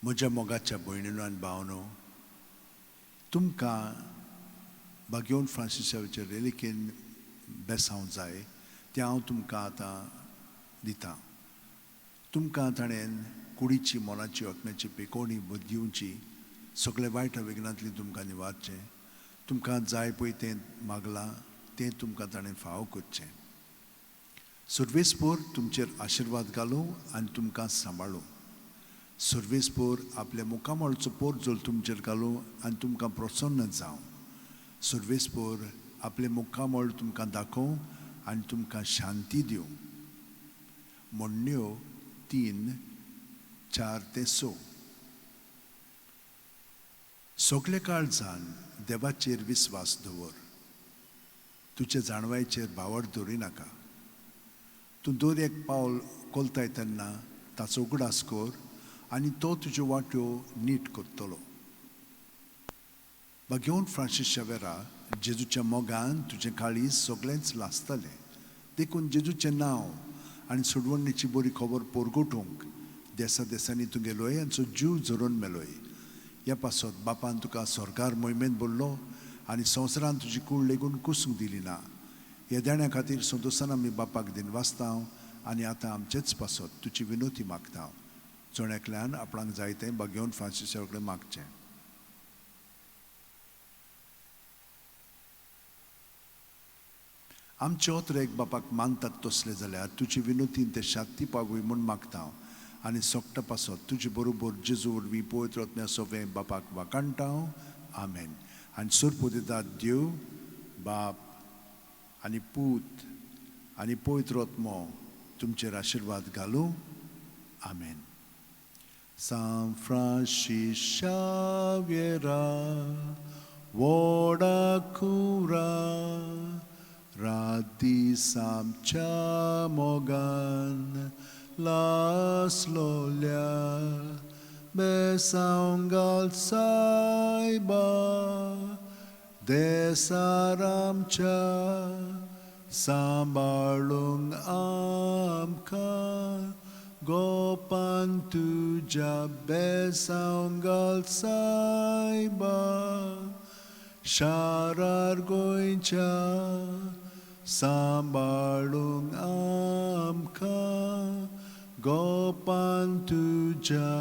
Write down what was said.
म्हज्या मोगाच्या भयणीनो आनी भावनो, तुमकां बागेवन फ्रांसिसाचे रेलिकेन बेसांव जाय तें हांव तुमकां आतां दितां. तुमकां ताणें कुडीची, मनाची, आत्म्याची पेकोवणी दिवची, सगळे वायट विघ्नांतली तुमकां निवारचें. तुमकां जाय पळय तें मागलां तें तुमकां ताणें फावो करचें. सर्वेस्पोर तुमचेर आशिर्वाद घालूं आनी तुमकां सांबाळूं. सर्वेस्पोर आपल्या मुखामळचो पोरजोल तुमचेर घालूं आनी तुमकां प्रसन्न जावं. सर्वेस्पोर आपलें मुखामळ तुमकां दाखोवं आनी तुमकां शांती दिवं. म्हणण्यो 3:4-6. सगळे काळजान देवाचेर विस्वास दवर, तुजे जाणवायचेर भावर दवरी नाका. तूं दर एक पावल कोलताय तेन्ना ताचो उगडास कर आनी तो तुज्यो वाट्यो नीट करतलो. बागेवन फ्रांसीस शावेरा, जेजूच्या मोगान तुजें काळीज सगळेंच लासतलें. देखून जेजूचें नांव आनी सोडवणीची बरी खबर पोरगोटूंक देसा देसांनी तूं गेलोय आनी जीव झरोवन मेलोय. ह्या पासत बापान तुका सरकार मोहिमेंत भरलो आनी संवसारान तुजी कूड लेगून कुसूंक दिली ना. ह्या देण्या खातीर संतोशान आमी बापाक दिनवासता आनी आतां आमचेच पासत तुजी विनोती मागता. जण एकल्यान आपणाक जाय तें बागेवन फ्रांसिसा कडेन मागचें. आमचे ओतरेक बापाक मानतात तसले जाल्यार तुजी विनोतीन ते शांती पावय म्हूण मागता आनी सोकटा पासत तुजे बरोबर जेजू वरवीं पवित्र आत्म्या सोवें बापाक वाखाणटा. आमेन. आनी सोरपू दितात देव बाप आनी पूत आनी पवित्र आत्मो तुमचेर आशिर्वाद घालूं. आमेन. सांत फ्रांसीस शाव्येरा व्हडा कुरा रात दीस आमच्या मोगान लासलोल्या बेसांव घाल सायबा देसार आमच्या सांबाळूंक आमकां गोपान तुज्या बेसांव घाल सायबा शारार गोंयच्या सांबाळूंक आमकां गोपान तुज्या.